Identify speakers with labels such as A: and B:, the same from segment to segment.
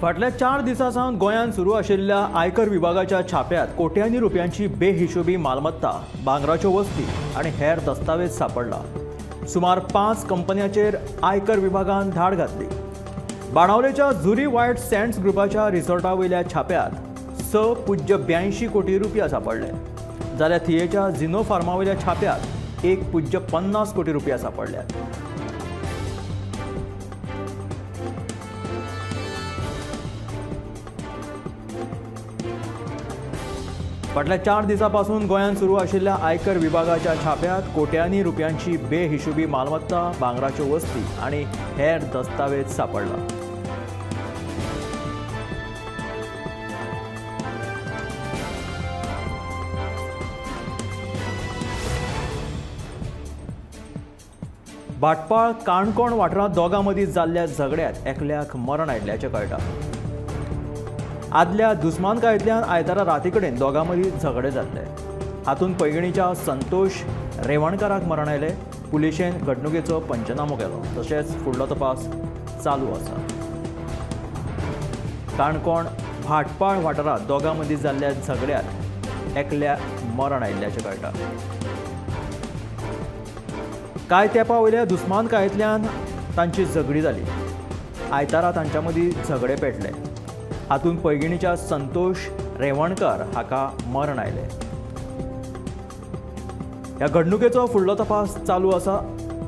A: फाटल्या 4 दिसां सावन गोंयांत सुरू आशिल्ल्या आयकर विभागाच्या छाप्यांत कोट्यांनी रुपयांची बेहिशोबी मालमत्ता, भांगराच्यो वस्ती आनी हेर दस्तावेज सांपडला. सुमार 5 कंपन्यांचेर आयकर विभागान धाड घातली. बाणावलेच्या जुरी व्हायट सँड्स ग्रुपाच्या रिसॉर्टा वयल्या छाप्यांत 6.82 कोटी रुपया सांपडले, जाल्यार थियेच्या झिनो फार्मा वयल्या छाप्यांत 1.50 कोटी रुपया सांपडल्यात. फाटल्या 4 दिसां पासून गोंयांत सुरू आशिल्ल्या आयकर विभागाच्या छाप्यांत कोट्यांनी रुपयांची बेहिशोबी मालमत्ता, भांगराच्यो वस्ती आनी हेर दस्तावेज सांपडला. भाटपाळ काणकोण वाठारांत दोगां मदीं जाल्ल्या झगड्यांत एकल्याक मरण आयिल्ल्याचें कळटा. आदल्या दुस्मानकायेंतल्यान आयतारा राती कडेन दोगां मदीं झगडे जाल्ले. हातूंत पैंगिणीच्या संतोष रेवणकाराक मरण आयलें. पुलिशेन घडणुकेचो पंचनामो केलो, तशेंच फुडलो तपास चालू आसा. काणकोण भाटपाळ वाठारांत दोगां मदीं जाल्ल्या झगड्यांत एकल्याक मरण आयिल्ल्याचें कळटा. कांय तेंपा वयल्या दुस्मानकायेंतल्यान तांची झगडी जाली. आयतारा तांच्या मदीं झगडे पेटले. हातूंत पैंगिणीच्या संतोष रेवणकर हाका मरण आयलें. ह्या घडणुकेचो फुडलो तपास चालू आसा.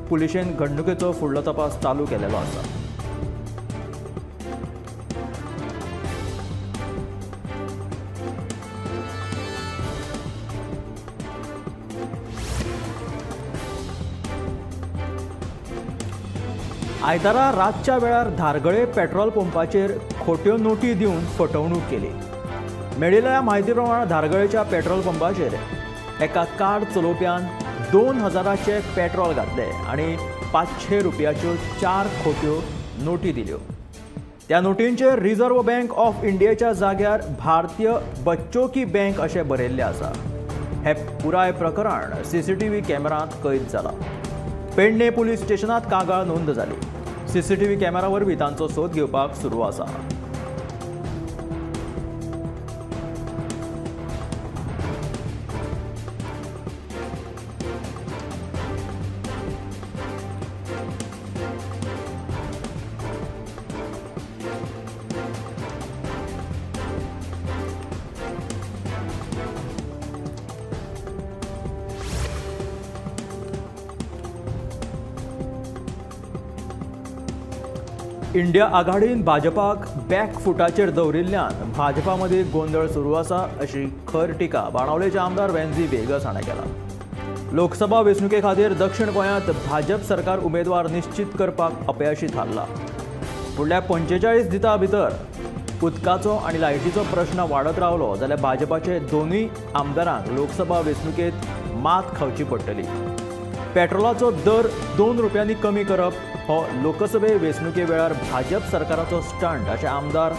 A: पुलिशेन घडणुकेचो फुडलो तपास चालू केलेलो आसा. आयतारा रातच्या वेळार धारगळे पेट्रोल पंपाचेर खोट्यो नोटी दिवन फटवणूक केली. मेळिल्ल्या म्हायती प्रमाण धारगळेच्या पेट्रोल पंपाचेर एका कार चलोवप्यान 2000 पेट्रोल घातले आनी 500 रुपयाच्यो 4 खोट्यो नोटी दिल्यो. त्या नोटींचेर रिझर्व्ह बँक ऑफ इंडियाच्या जाग्यार भारतीय बच्चो की बँक अशें बरयल्लें आसा. हें पुराय प्रकरण सीसीटीव्ही कॅमेरांत कैद जालां. पेडणे पुलीस स्टेशनांत कागाळ नोंद जाली. सीसीटीव्ही कॅमेरा वरवीं तांचो सोद घेवपाक सुरू आसा. इंडिया आघाडीन भाजपाक बॅक फुटाचेर दवरिल्ल्यान भाजपा मदीं गोंदळ सुरू आसा अशी खर टिका बाणावलेचे आमदार वेन्झी वेगस हाणें केला. लोकसभा वेंचणुके खातीर दक्षिण गोंयांत भाजप सरकार उमेदवार निश्चित करपाक अपयशी थारला. फुडल्या 45 दिसां भितर उदकाचो आनी लायटीचो प्रश्न वाडत रावलो जाल्यार भाजपाचे दोनूय आमदारांक लोकसभा वेंचणुकेंत मात खावची पडटली. पेट्रोलाचो दर 2 रुपयांनी कमी करप हो लोकसभे वेंचणुके वेळार भाजप सरकाराचो स्टंट अशें आमदार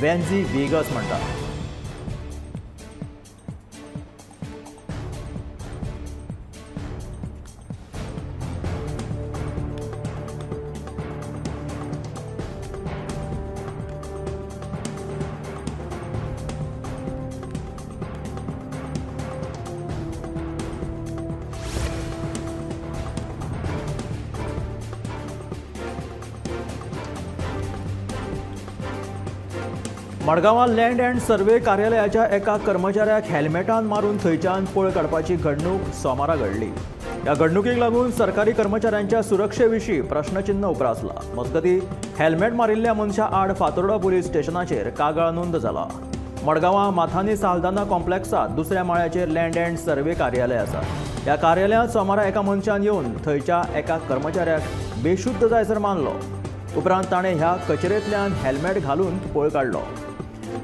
A: वेन्झी वेगस म्हणटात. मडगांवां लँड अँड सर्वे कार्यालयाच्या एका कर्मचाऱ्याक हेल्मेटान मारून थंयच्यान पळ काडपाची घडणूक सोमारा घडली. ह्या घडणुकीक लागून सरकारी कर्मचाऱ्यांच्या सुरक्षे विशीं प्रश्नचिन्ह उप्रासला. मजगतीं हेल्मेट मारिल्ल्या मनशा आड फातोर्डा पुलीस स्टेशनाचेर कागाळ नोंद जाला. मडगांवां माथानी साल्दाना कॉम्प्लेक्सांत दुसऱ्या माळ्याचेर लँड अँड सर्वे कार्यालय आसा. ह्या कार्यालयांत सोमारा एका मनशान येवन थंयच्या एका कर्मचाऱ्याक बेशुद्ध जायसर मारलो. उपरांत ताणें ह्या कचेरेंतल्यान हेल्मेट घालून पळ काडलो.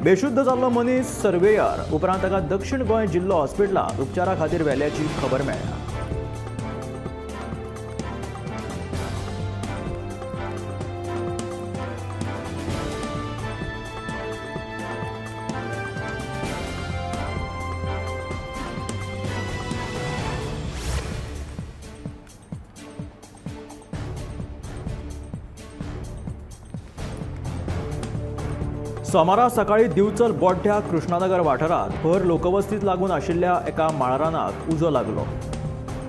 A: बेशुद्ध जाल्लो मनीस सर्वेयर उपरांत ताका दक्षिण गोंय जिल्लो हॉस्पिटलांत उपचारा खातीर व्हेल्याची खबर मेळ्ळ्या. सोमारा सकाळी दिवचल बोड्ड्या कृष्णानगर वाठारांत भर लोकवस्तीत लागून आशिल्ल्या एका माळरानाक उजो लागलो.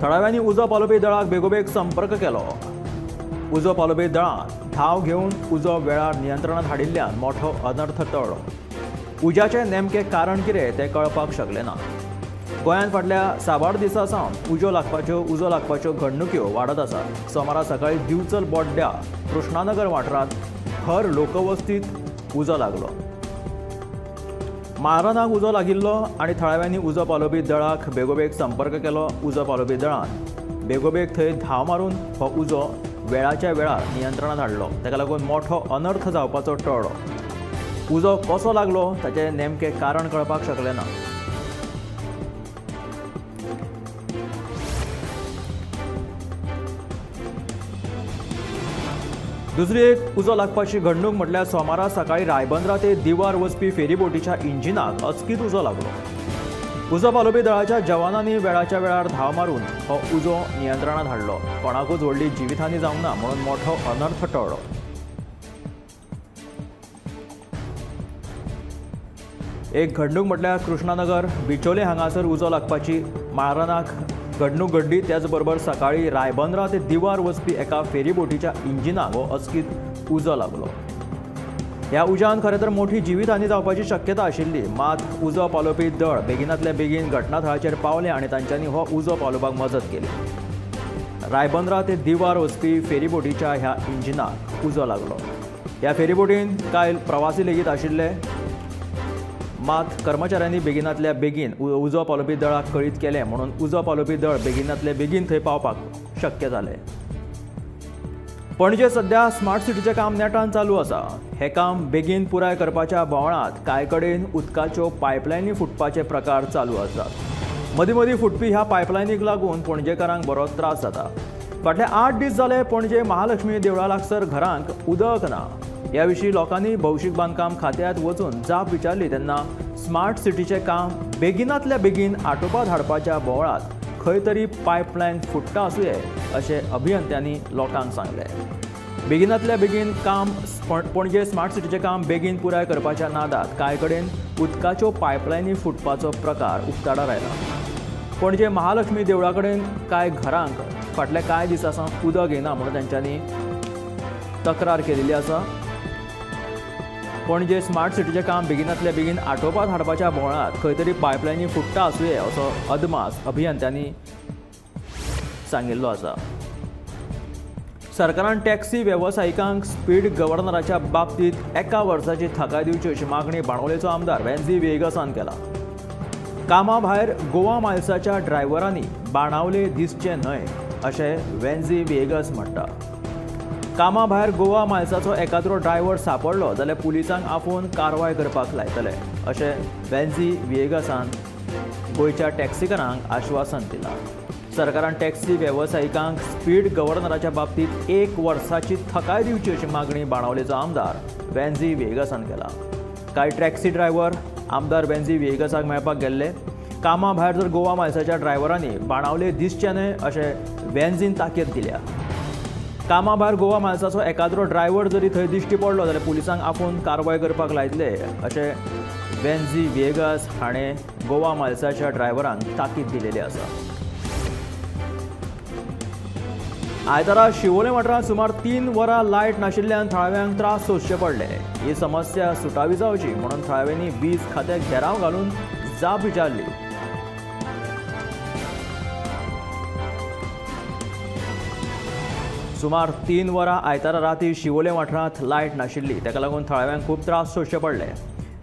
A: थळाव्यांनी उजो पालोवपी दळाक बेगोबेग संपर्क केलो. उजो पालोवपी दळान धांव घेवन उजो वेळार नियंत्रणांत हाडिल्ल्यान मोठो अनर्थ टळ्ळो. उज्याचें नेमकें कारण कितें तें कळपाक शकलें ना. गोंयांत फाटल्या साबार दिसां सावन उजो लागपाच्यो घडणुक्यो वाडत आसात. सोमारा सकाळी दिवचल बोड्ड्या कृष्णानगर वाठारांत भर लोकवस्तीत उजो लागलो. माळरानाक उजो लागिल्लो आनी थळाव्यांनी उजो पालोवपी दळाक बेगोबेग संपर्क केलो. उजो पालोवपी दळान बेगोबेग थंय धांव मारून हो उजो वेळाच्या वेळार नियंत्रणांत हाडलो. ताका लागून मोठो अनर्थ जावपाचो टळ्ळो. उजो कसो लागलो ताचें नेमकें कारण कळपाक शकलें ना. दुसरी एक उजो लागपाची घडणूक म्हटल्यार सोमारा सकाळी रायबंद्रा ते दिवार वचपी फेरीबोटीच्या इंजिनाक अचकीत उजो लागलो. उजो पालोवपी दळाच्या जवानांनी वेळाच्या वेळार धांव मारून हो उजो नियंत्रणांत हाडलो. कोणाकूच व्हडली जिवितहानी जावंक ना म्हणून मोठो अनर्थ टळ्ळो. एक घडणूक म्हटल्यार कृष्णानगर बिचोले हांगासर उजो लागपाची माळरानाक घडणूक घडली. त्याचबरोबर सकाळी रायबंद्रा ते दिवार वचपी एका फेरीबोटीच्या इंजिनाक हो अचकीत उजो लागलो. ह्या उज्यान खरें तर मोठी जिवीतहानी जावपाची शक्यता आशिल्ली. मात उजो पालोवपी दळ बेगिनातल्या बेगीन घटनाथळाचेर पावले आनी तांच्यांनी हो उजो पालोवपाक मजत केली. रायबंद्रा ते दिवार वचपी फेरीबोटीच्या ह्या इंजिनाक उजो लागलो. ह्या फेरीबोटीन कांय प्रवासी लेगीत आशिल्ले. मात कर्मचाऱ्यांनी बेगिनातल्या बेगीन उजो पालोवपी दळाक कळीत केलें म्हणून उजो पालोवपी दळ बेगिनातले बेगीन थंय पावपाक शक्य जालें. पणजे सध्या स्मार्ट सिटीचें काम नेटान चालू आसा. हें काम बेगीन पुराय करपाच्या बोवाळांत कांय कडेन उदकाच्यो पायपलायनी फुटपाचे प्रकार चालू आसात. मदीं मदीं फुटपी ह्या पायपलायनीक लागून पणजेकारांक बरोच त्रास जाता. फाटले 8 दीस जाले पणजे महालक्ष्मी देवळा लागसर घरांक उदक ना. ह्या विशीं लोकांनी भौशीक बांदकाम खात्यांत वचून जाप विचारली तेन्ना स्मार्ट सिटीचें काम बेगिनातल्या बेगीन आटोपात हाडपाच्या बोवाळांत खंय तरी पायपलायन फुट्टा आसुये अशें अभियंत्यांनी लोकांक सांगलें. बेगिनातल्या बेगीन काम पणजे स्मार्ट सिटीचें काम बेगीन पुराय करपाच्या नादात कांय कडेन उदकाच्यो पायपलायनी फुटपाचो प्रकार उक्ताडार आयला. पणजे महालक्ष्मी देवळा कडेन कांय घरांक फाटल्या कांय दिसां सावन उदक येना म्हणून तांच्यांनी तक्रार केलेली आसा. पणजे स्मार्ट सिटीचें काम बेगिनातल्या बेगीन आटोपात हाडपाच्या बोवाळांत खंय तरी पायपलायनी फुट्टा आसुये असो अदमास अभियंत्यांनी सांगिल्लो आसा. सरकारान टॅक्सी वेवसायिकांक स्पीड गव्हर्नराच्या बाबतींत 1 वर्साची थाकाय दिवची अशी मागणी बाणावलेचो आमदार वेन्झी व्हिएगसान केला. कामा भायर गोवा मायल्साच्या ड्रायव्हरांनी बाणावले दिसचे न्हय अशें वेन्झी व्हिएगस म्हणटा. कामा भायर गोवा मायल्साचो एकाद्रो ड्रायव्हर सापडलो जाल्यार पुलिसांक आपोवन कारवाय करपाक लायतले अशें वेन्झी व्हिएगसान गोंयच्या टॅक्सीकारांक आश्वासन दिलां. सरकारान टॅक्सी वेवसायिकांक स्पीड गव्हर्नराच्या बाबतींत 1 वर्साची थकाय दिवची अशी मागणी बाणावलेचो आमदार वेन्झी व्हिएगसान केला. कांय टॅक्सी ड्रायव्हर आमदार वेन्झी व्हिएगसाक मेळपाक गेल्ले. कामा भायर जर गोवा मायल्साच्या ड्रायव्हरांनी बाणावले दिसचे न्हय अशें वेन्झीन ताकीद दिल्या. कामा भायर गोवा मायल्साचो एकाद्रो ड्रायव्हर जरी थंय दिश्टी पडलो जाल्यार पुलिसांक आपोवन कारवाय करपाक लायतले अशें वेन्झी व्हिएगस हाणें गोवा मायल्साच्या ड्रायव्हरांक ताकीद दिलेली आसा. आयतारा शिवोले वाठारांत सुमार 3 वरां लायट नाशिल्ल्यान थळाव्यांक त्रास सोंसचे पडले. ही समस्या सुटावी जावची म्हणून थळाव्यांनी वीज खात्याक घेराव घालून जाप विचारली. सुमार 3 वरां आयतारा राती शिवोले वाठारांत लायट नाशिल्ली. ताका लागून थळाव्यांक खूब त्रास सोंसचे पडले.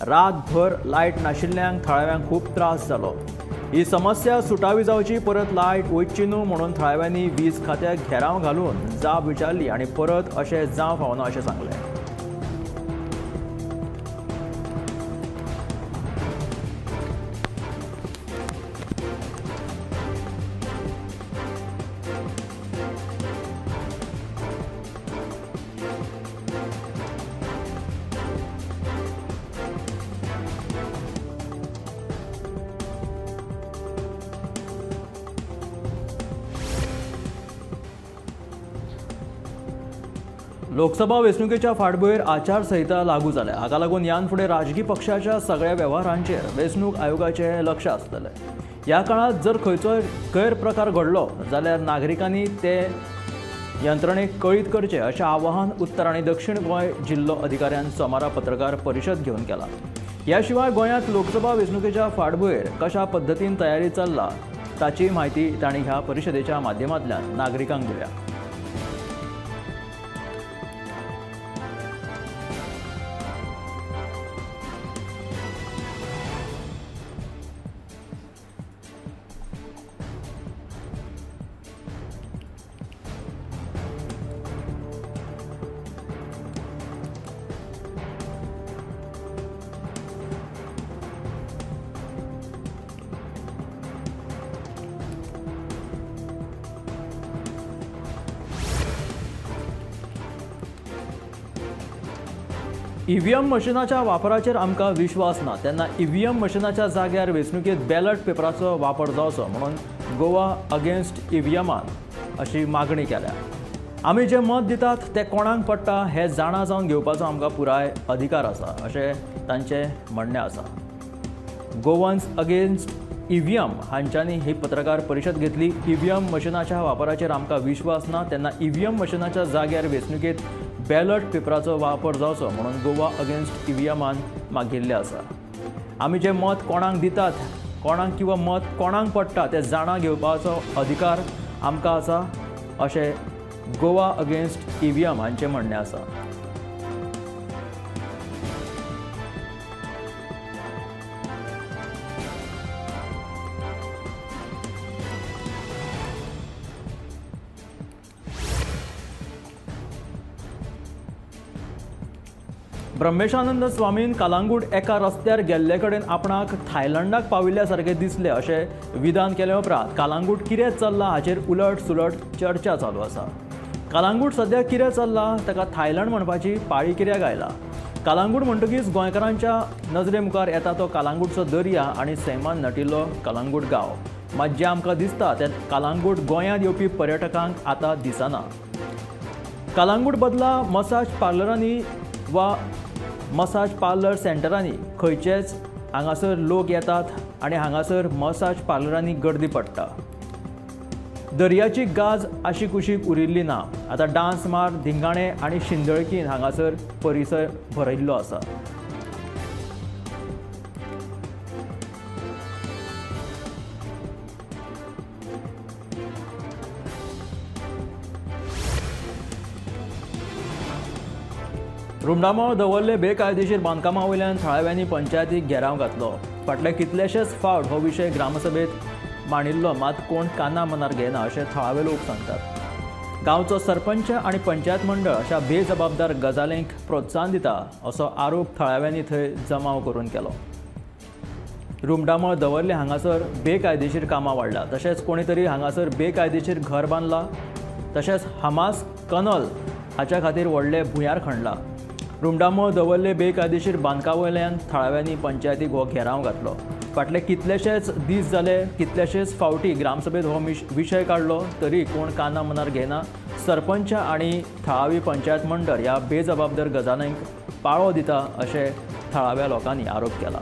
A: रातभर लायट नाशिल्ल्यान थळाव्यांक खूब त्रास जालो. ही समस्या सुटावी जावची, परत लायट वचची न्हू म्हणून थळाव्यांनी वीज खात्याक घेराव घालून जाप विचारली आनी परत अशें जावं फावना अशें सांगलें. लोकसभा वेंचणुकेच्या फाटभुंयेर आचारसंहिता लागू जाल्या. हाका लागून ह्यान फुडें राजकी पक्षाच्या सगळ्या वेव्हारांचेर वेंचणूक आयोगाचें लक्ष आसतलें. ह्या काळांत जर खंयचोय गैरप्रकार घडलो जाल्यार नागरिकांनी ते यंत्रणेक कळीत करचें अशें आवाहन उत्तर आनी दक्षिण गोंय जिल्लो अधिकाऱ्यान सोमारा पत्रकार परिशद घेवन केला. ह्या शिवाय गोंयांत लोकसभा वेंचणुकेच्या फाटभुंयेर कशा पद्दतीन तयारी चल्ला ताची म्हायती तांणी ह्या परिशदेच्या माध्यमांतल्यान नागरिकांक दिल्या. ईव्हीएम मशिनाच्या वापराचेर आमकां विश्वास ना, तेन्ना ईव्हीएम मशिनाच्या जाग्यार वेंचणुकेंत बॅलट पेपराचो वापर जावचो म्हणून गोवा अगेन्स्ट ईव्हीएमान अशी मागणी केल्या. आमी जें मत दितात तें कोणाक पडटा हें जाणा जावन घेवपाचो आमकां पुराय अधिकार आसा अशें तांचें म्हणणें आसा. गोवन्स अगेन्स्ट ईव्हीएम हांच्यांनी ही पत्रकार परिशद घेतली. ईव्हीएम मशिनाच्या वापराचेर आमकां विश्वास ना, तेन्ना ईव्हीएम मशिनाच्या जाग्यार वेंचणुकेंत बॅलट पेपराचो वापर जावचो म्हणून गोवा अगेन्स्ट ईव्हीएमान मागिल्लें आसा. आमी जें मत कोणाक दितात, कोणाक किंवा मत कोणाक पडटा तें जाणा घेवपाचो अधिकार आमकां आसा अशें गोवा अगेन्स्ट ईव्हीएम हांचें म्हणणें आसा. ब्रह्मेशानंद स्वामीन कालांगूट एका रस्त्यार गेल्ले कडेन आपणाक थायलंडाक पाविल्ल्या सारकें दिसलें अशें विधान केले उपरांत कालांगूट कितें चल्लां हाचेर उलट सुलट चर्चा चालू आसा. कालांगूट सद्या कितें चल्लां ताका थायलंड म्हणपाची पाळी कित्याक आयला? कालांगूट म्हणटकीच गोंयकारांच्या नजरे मुखार येता तो कालांगूटचो दर्या आनी सैमान नटिल्लो कालांगूट गांव. मात जें आमकां दिसता तें कालांगूट गोंयांत येवपी पर्यटकांक आतां दिसना. कालांगूट बदला मसाज पार्लरांनी वा मसाज पार्लर सेंटरांनी खंयचेच हांगासर लोक येतात आनी हांगासर मसाज पार्लरांनी गर्दी पडटा. दर्याची गाज आशिकुशीक उरिल्ली ना. आतां डांस मार, धिंगाणे आनी शिंदळकीन हांगासर परिसर भरिल्लो आसा. रुमडामळ दवरले बेकायदेशीर बांदकामा वयल्यान थळाव्यांनी पंचायतीक घेराव घातलो. फाटले कितलेशेच फावट हो विशय ग्रामसभेत मांडिल्लो, मात कोण काना मनार घेना अशें थळावे लोक सांगतात. गांवचो सरपंच आनी पंचायत मंडळ अशा बेजबाबदार गजालींक प्रोत्साहन दिता असो आरोप थळाव्यांनी थंय जमाव करून केलो. रुमडामळ दवरले हांगासर बेकायदेशीर कामां वाडला, तशेंच कोणी तरी हांगासर बेकायदेशीर घर बांदला, तशेंच हमास कनल हाच्या खातीर व्हडले भुंयार खणला. रुमडामळ दवरले बेकायदेशीर बांदकावयल्यान थळाव्यांनी पंचायतीक हो घेराव घातलो. फाटले कितलेशेच दीस जाले, कितलेशेच फावटी ग्रामसभेत हो विशय काडलो तरी कोण काना मनार घेना. सरपंच आनी थळावी पंचायत मंडळ ह्या बेजबाबदार गजालींक पाळो दिता अशें थळाव्या लोकांनी आरोप केला.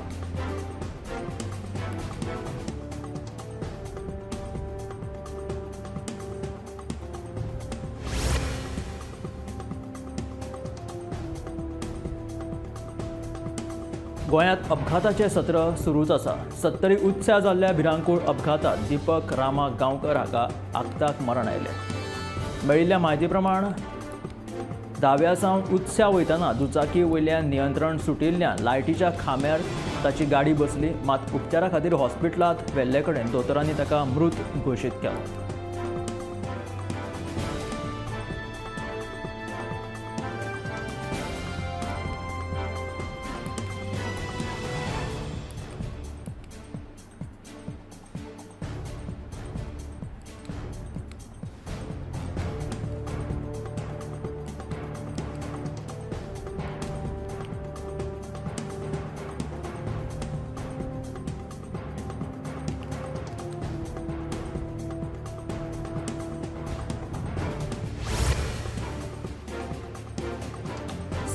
A: गोंयांत अपघाताचें सत्र सुरूच आसा. सत्तरी उत्साह जाल्ल्या भिरांकूळ अपघातांत दीपक रामा गांवकर हाका आक्ताक मरण आयलें. मेळिल्ल्या म्हायती प्रमाण दाव्या सावन उत्साह वयतना दुचाकी वयल्यान नियंत्रण सुटिल्ल्यान लायटीच्या खांब्यार ताची गाडी बसली. मात उपचारा खातीर हॉस्पिटलांत व्हेल्ले कडेन दोतोरांनी ताका मृत घोशीत केलो.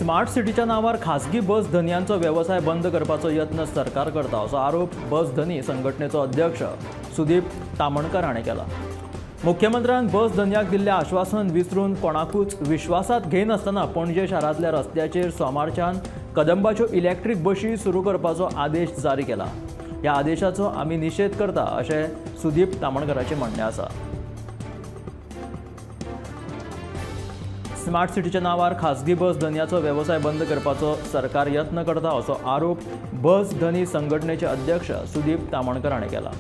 A: स्मार्ट सिटीच्या नावार खासगी बस धनयांचो वेवसाय बंद करपाचो यत्न सरकार करता असो आरोप बस धनी संघटनेचो अध्यक्ष सुदीप तामणकर हाणें केला। मुख्यमंत्र्यान बस धनयाक दिल्लें आश्वासन विसरून कोणाकूच विश्वासात घेयनासतना पणजे शारांतल्या रस्त्याचेर सोमारच्यान कदंबाच्यो इलेक्ट्रीक बशी सुरू करपाचो आदेश जारी केला। ह्या आदेशाचो आमी निशेध करता अशें सुदीप तामणकराचें म्हणणें आसा। स्मार्ट सिटीच्या नावार खासगी बस धनयाचो वेवसाय बंद करपाचो सरकार यत्न करता असो आरोप बस धनी संघटनेचे अध्यक्ष सुदीप तामणकर हाणें केला।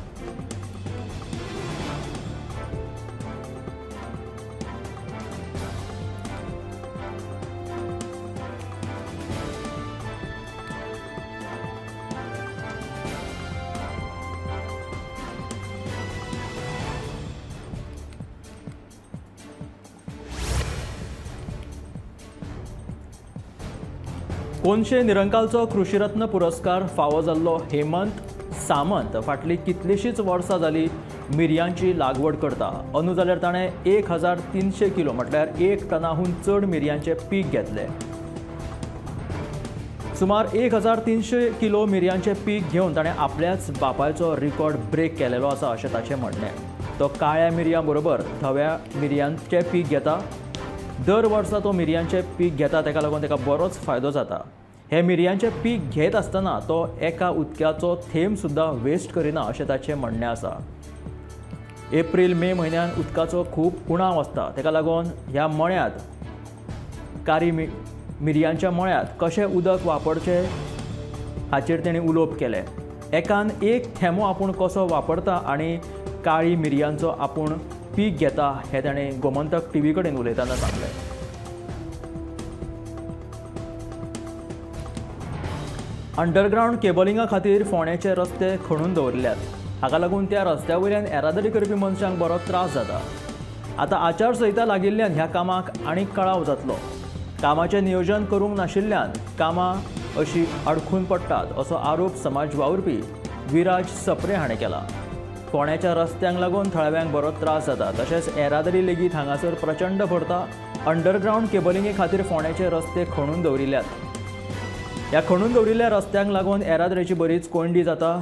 A: कोनशे निरंकालचो कृषीरत्न पुरस्कार फावो जाल्लो हेमंत सामंत फाटली कितलीशींच वर्सां जाली मिरयांची लागवड करता। अंदू जाल्यार ताणें 1300 किलो म्हटल्यार 1 टनाहून चड मिरयांचें पीक घेतलें। सुमार 1300 किलो मिरयांचें पीक घेवन ताणें आपल्याच बापायचो रिकॉर्ड ब्रेक केलेलो आसा अशें ताचें म्हणणें। तो काळ्या मिरयां बरोबर धव्या मिरयांचें पीक घेता। दर वर्सा तो मिरयांचें पीक घेता, ताका लागून ताका बरोच फायदो जाता। हे मिरयांचें पीक घेत आसतना तो एका उदकाचो थेंब सुद्दां वेस्ट करिना अशें ताचें म्हणणें आसा। एप्रील मे म्हयन्यान उदकाचो खूब उणाव आसता, ताका लागून ह्या मळ्यांत कारी मिरयांच्या मळ्यांत कशें उदक वापरचें हाचेर तेणें उलोवप केलें। एकान एक थेंबो आपूण कसो वापरता आनी काळी मिरयांचो आपूण पीक घेता हें ताणें गोमंतक टीव्ही कडेन उलयतना सांगलें। अंडरग्रावंड केबलिंगा खातीर फोंड्याचे रस्ते खणून दवरल्यात। हाका लागून त्या रस्त्या वयल्यान येरादारी करपी मनशांक बरो त्रास जाता। आतां आचारसंहिता लागिल्ल्यान ह्या कामाक आनीक कळाव जातलो। कामाचें नियोजन करूंक नाशिल्ल्यान कामां अशी अडखून पडटात असो आरोप समाज वावुरपी विराज सप्रे हाणें केला। फोंड्याच्या रस्त्यांक लागून थळाव्यांक बरो त्रास जाता, तशेंच येरादारी लेगीत हांगासर प्रचंड भरता। अंडरग्रावंड केबलिंगे खातीर फोंड्याचे रस्ते खणून दवरिल्यात। ह्या खणून दवरिल्ल्या रस्त्यांक लागून येरादारीची बरीच कोंयडी जाता।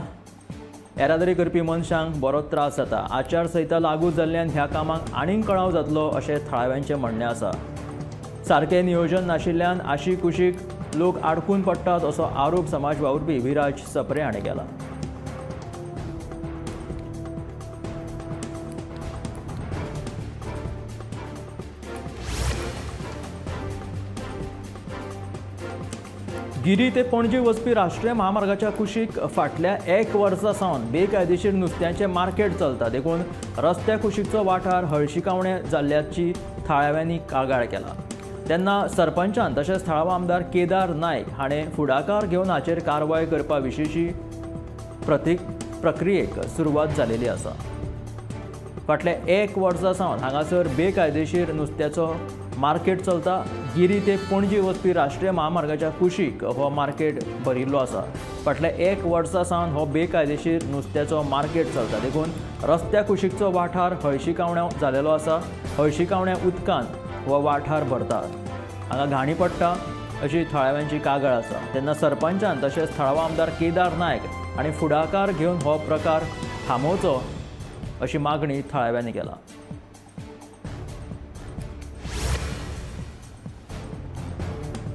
A: येरादारी करपी मनशांक बरो त्रास जाता। आचारसंहिता लागू जाल्ल्यान ह्या कामाक आनीक कळाव जातलो अशें थळाव्यांचें म्हणणें आसा। सारकें नियोजन नाशिल्ल्यान आशिकुशीक लोक आडकून पडटात असो आरोप समाज वावुरपी विराज सप्रे हाणें केला। गिरी ते पणजी वचपी राष्ट्रीय महामार्गाच्या कुशीक फाटल्या 1 वर्सा सावन बेकायदेशीर नुस्त्याचें मार्केट चलता, देखून रस्त्या कुशीकचो वाठार हळशिकावणे जाल्ल्याची थळाव्यांनी कागाळ केला। तेन्ना सरपंचान तशेंच थळावो आमदार केदार नायक हाणें फुडाकार घेवन हाचेर कारवाय करपा विशींची प्रक्रियेक सुरवात जालेली आसा। फाटल्या 1 वर्सा सावन हांगासर बेकायदेशीर नुस्त्याचो मार्केट चलता। गिरी ते पणजी वचपी राष्ट्रीय महामार्गाच्या कुशीक हो मार्केट भरिल्लो आसा। फाटल्या 1 वर्सा सावन हो बेकायदेशीर नुस्त्याचो मार्केट चलता, देखून रस्त्या कुशीकचो वाठार हळशिकावण्या जालेलो आसा। हळशिकावण्या उदकान हो वाठार भरता, हांगा घाणी पडटा अशी थळाव्यांची कागाळ आसा। तेन्ना सरपंचान तशेंच थळावो आमदार केदार नायक आनी फुडाकार घेवन हो प्रकार थांबोवचो अशी मागणी थळाव्यांनी केला।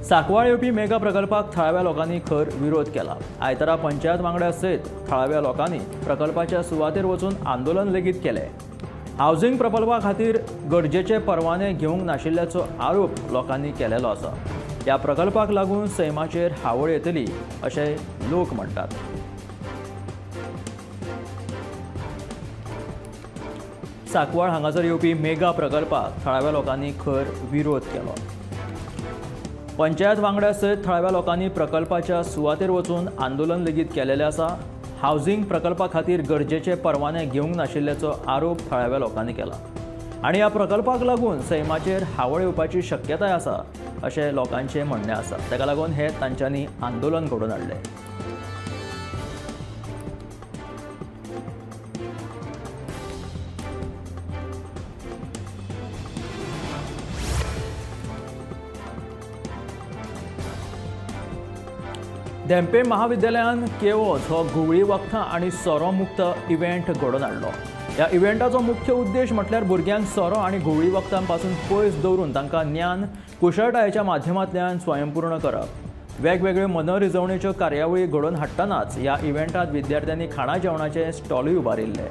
A: सांकवाळ येवपी मेगा प्रकल्पाक थळाव्या लोकांनी खर विरोध केला। आयतारा पंचायत वांगड्या सयत थळाव्या लोकांनी प्रकल्पाच्या सुवातेर वचून आंदोलन लेगीत केलें। हावसिंग प्रकल्पा खातीर गरजेचे परवाने घेवंक नाशिल्ल्याचो आरोप लोकांनी केलेलो आसा। ह्या प्रकल्पाक लागून सैमाचेर हावळ येतली अशें लोक म्हणटात। सांकवाळ हांगासर येवपी मेगा प्रकल्पाक थळाव्या लोकांनी खर विरोध केलो। पंचायत वांगड्या सयत थळाव्या लोकांनी प्रकल्पाच्या सुवातेर वचून आंदोलन लेगीत केलेलें आसा। हावसिंग प्रकल्पा खातीर गरजेचे परवाने घेवंक नाशिल्ल्याचो आरोप थळाव्या लोकांनी केला आनी ह्या प्रकल्पाक लागून सैमाचेर हावळ येवपाची शक्यताय आसा अशें लोकांचें म्हणणें आसा। ताका लागून हें तांच्यांनी आंदोलन घडोवन हाडलें। धेंपे महाविद्यालयान केओस हो घुंवळी वखदां आनी सोरो मुक्त इव्हेंट घडोवन हाडलो. ह्या इव्हेंटाचो मुख्य उद्देश म्हटल्यार भुरग्यांक सोरो आनी घुंवळी वखदां पासून पयस दवरून तांकां ज्ञान कुशळटायेच्या माध्यमांतल्यान स्वयंपूर्ण करप. वेगवेगळ्यो मनरिजवणेच्यो कार्यावळी घडोवन हाडटनाच ह्या इव्हेंटांत विद्यार्थ्यांनी खाणा जेवणाचे स्टॉलूय उबारिल्ले.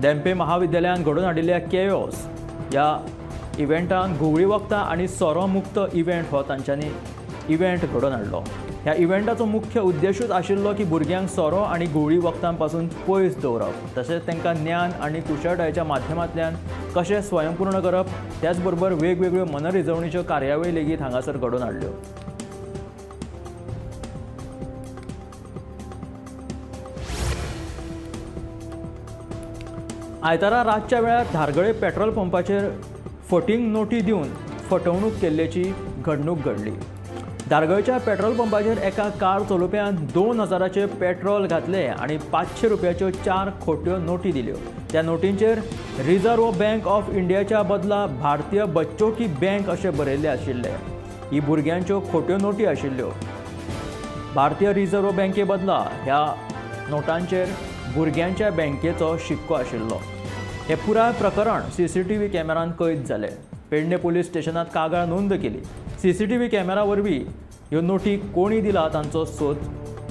A: धेंपे महाविद्यालयान घडोवन हाडिल्ल्या केओस ह्या इव्हेंटान घुंवळी वखदां आनी सोरो मुक्त इव्हेंट हो तांच्यांनी इव्हेंट घडोवन हाडलो. ह्या इव्हेंटाचो मुख्य उद्देशूच आशिल्लो की भुरग्यांक सोरो आनी घुंवळी वखदां पासून पयस दवरप, तशेंच तांकां ज्ञान आनी कुशळटायेच्या माध्यमांतल्यान कशें स्वयंपूर्ण करप, त्याच बरोबर वेगवेगळ्यो मनरिजवणेच्यो कार्यावळी लेगीत हांगासर घडोवन हाडल्यो. आयतारा रातच्या वेळार धारगळे पेट्रोल पंपाचेर फटींग नोटी दिवन फटवणूक केल्ल्याची घडणूक घडली. धारगळच्या पेट्रोल पंपाचेर एका कार चलोवप्यान 2000 पेट्रोल घातले आनी 500 रुपयाच्यो 4 खोट्यो नोटी दिल्यो. त्या नोटींचेर रिझर्व्ह बँक ऑफ इंडियाच्या बदला भारतीय बच्चो की बँक अशें बरयल्लें आशिल्लें. ही भुरग्यांच्यो खोट्यो नोटी आशिल्ल्यो. भारतीय रिझर्व्ह बँके बदला ह्या नोटांचेर भुरग्यांच्या बँकेचो शिक्को आशिल्लो. हें पुराय प्रकरण सीसीटीव्ही कॅमेरान कैद जालें. पेडणे पोलीस स्टेशनांत कागाळ नोंद केली. सीसीटीव्ही कॅमेरा वरवीं ह्यो नोटी कोणी दिला तांचो सोद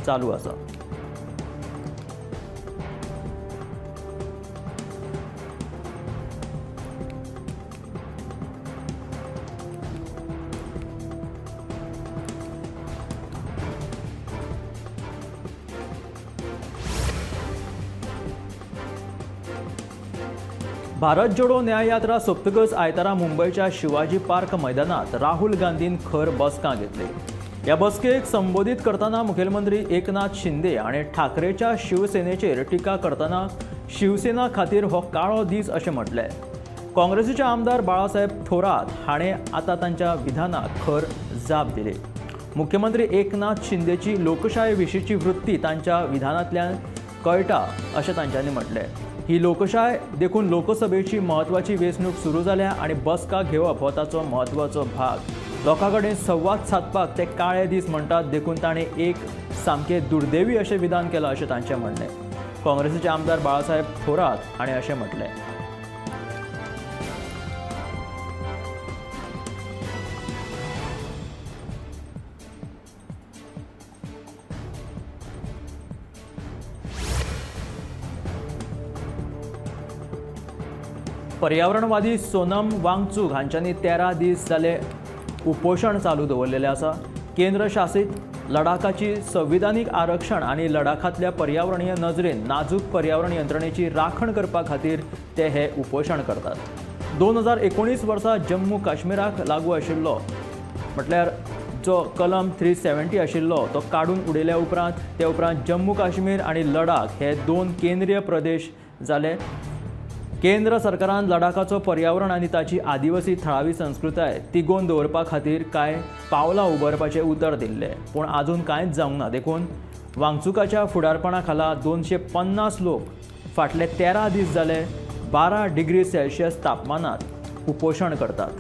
A: चालू आसा. भारत जोडो न्याय यात्रा सोंपतकच आयतारा मुंबयच्या शिवाजी पार्क मैदानात राहुल गांधीन खर बसका घेतली. ह्या बसकेक संबोधीत करतना मुखेलमंत्री एकनाथ शिंदे आनी ठाकरेच्या शिवसेनेचेर टिका करतना शिवसेना खातीर हो काळो दीस अशें म्हटलें. काँग्रेसीचे आमदार बाळासाहेब थोरात हाणें आतां तांच्या विधानाक खर जाप दिली. मुख्यमंत्री एकनाथ शिंदेची लोकशाये विशींची वृत्ती तांच्या विधानांतल्यान कळटा अशें तांच्यांनी म्हटलें. ही लोकशाय देखून लोकसभेची म्हत्वाची वेंचणूक सुरू जाल्या आनी बसका घेवप हो ताचो म्हत्वाचो भाग. लोकां कडेन संवाद सादपाक ते काळे दीस म्हणटात, देखून ताणें एक सामकें दुर्दैवी अशें विधान केलां अशें तांचें म्हणणें. काँग्रेसीचे आमदार बाळासाहेब थोरात हाणें अशें म्हटलें. पर्यावरणवादी सोनम वांगचूक हांच्यांनी 13 दीस जाले उपोशण चालू दवरलेलें आसा. केंद्र शासित लडाखाची संविधानीक आरक्षण आनी लडाखांतल्या पर्यावरणीय नजरेन नाजूक पर्यावरण यंत्रणेची राखण करपा खातीर ते हे उपोशण करतात. 2019 वर्सा जम्मू काश्मीराक लागू आशिल्लो म्हटल्यार जो कलम 370 आशिल्लो तो काडून उडयल्या उपरांत ते उपरांत जम्मू काश्मीर आनी लडाख हे 2 केंद्रीय प्रदेश जाले. केंद्र सरकारान लडाखाचो पर्यावरण आनी ताची आदिवासी थळावी संस्कृताय तिगोवन दवरपा खातीर कांय पावलां उबारपाचें उतर दिल्लें, पूण आजून कांयच जावंक ना. देखून वांगचुकाच्या फुडारपणा खाला 250 लोक फाटले 13 दीस जाले 12 डिग्री सेल्सियस तापमानांत उपोशण करतात.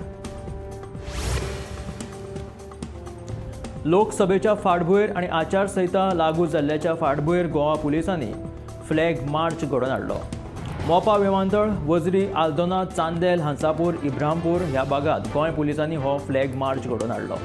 A: लोकसभेच्या फाटभुंयेर आनी आचारसंहिता लागू जाल्ल्याच्या फाटभुंयेर गोवा पुलिसांनी फ्लॅग मार्च घडोवन हाडलो. मोपा विमानतळ, वजरी, आल्दोना, चांदेल, हंसापूर, इब्रामपूर ह्या भागांत गोंय पुलिसांनी हो फ्लॅग मार्च घडोवन हाडलो.